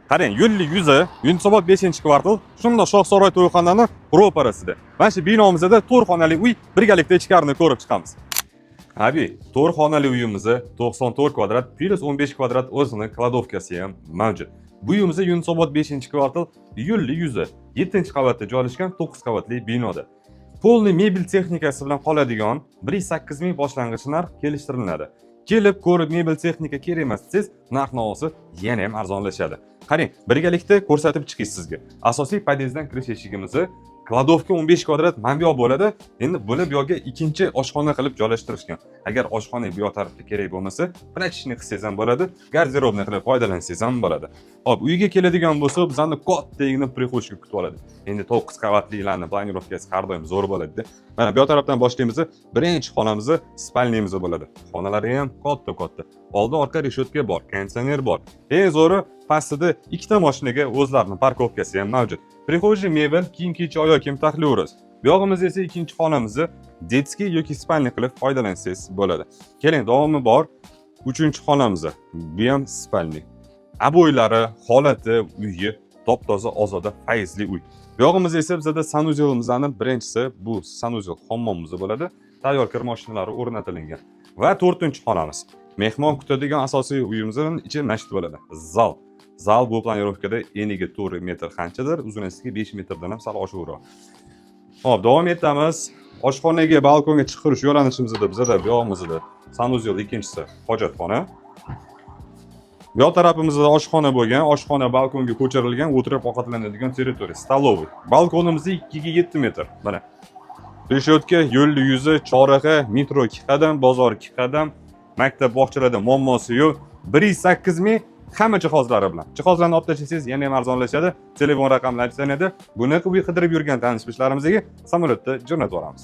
Qarang, yo'lli yuzi, Yunusobod 5-kvartal, shunda Shohsaroy to'yxonani ro'parasida. Mana shu binomizda to'rt xonali uy, birgalikda ichkarini ko'rib chiqamiz. Abi, to'rt xonali uyimiz 94 kvadrat plyus 15 kvadrat o'zini кладовка si ham mavjud. Bu uyimiz Yunusobod 5-kvartal, yo'lli yuzi, 7-qavatda joylashgan 9 qavatli binoda. Полный mebel texnikasi bilan qoladigan 108 ming boshlang'ich narx, kelishtiriladi. Kelib ko'rib, mebel texnika kerak emas desangiz, narx navosi yana ham arzonlashadi. Qarang, birgalikda ko'rsatib chiqish sizga. Asosiy podyezddan kirish eshigimizni, кладовка 15 kvadrat mana bu yoq bo'ladi. Endi buni bu yoqga ikkinchi oshxona qilib joylashtirishgan. Agar oshxona bu yoq tarafda kerak bo'lmasa, прачечный qilsangiz ham bo'ladi, гардеробный qilib foydalansangiz ham bo'ladi. Hop, uyga keladigan bo'lsa, bizani kattagina прихожка kutib oladi. Endi 9 qavatlilarni планировка si har doim zo'r bo'ladi. Mana bu yoq tarafdan boshlaymiz. Birinchi xonamiz спальня miz bo'ladi. Xonalari ham katta-katta. Oldi orqa решётка bor, konditsioner bor. Eng zo'ri, pastida ikkita mashinaga o'zlarini парковка si ham mavjud. Прихожий mebel, kiyim-kechak, oyoq kiyim taxlayverasiz. Bu yog'imiz esa ikkinchi xonamizni детский yoki спальня qilib foydalansangiz bo'ladi. Keling, davomi bor. Uchinchi xonamiz. Bu ham спальня. Обой lari, holati, uyi top-toza, ozoda, fayzli uy. Bu yog'imiz esa bizada санузел imizni birinchisi, bu санузел hammomimiz bo'ladi. Tayyor kir mashinalari o'rnatilgan. Va to'rtinchi xonamiz. Mehmon kutadigan asosiy uyimizning ichi mana bo'ladi. Zal. Zal bu планировка da eniga 4 metr qanchadir, uzunasiga 5 metrdan ham sal oshiqroq. Hop, davom etamiz. Oshxonaga, balkonga chiqarish yo'nalishimizda bizada bu yog'imizda санузел, ikkinchisi hojatxona. Bu yoq tarafimizda oshxona bo'lgan, oshxona balkonga ko'chirilgan, o'tirib ovqatlanadigan territoriya, столовый. Balkonimiz 2 ga 7 metr. Mana. Решётка, yo'lli yuzi, chorraha, metro 2 qadam, bozor 2 qadam, maktab, bog'chalarda muammosi yo'q. 108 ming hamma jihozlari bilan. Jihozlarni olib tashlasangiz, yana ham arzonlashadi. Telefon raqamlari sanadi. Bunaqa uy qidirib yurgan tanish bilishlarimizga samolyotda jo'natib yuboramiz.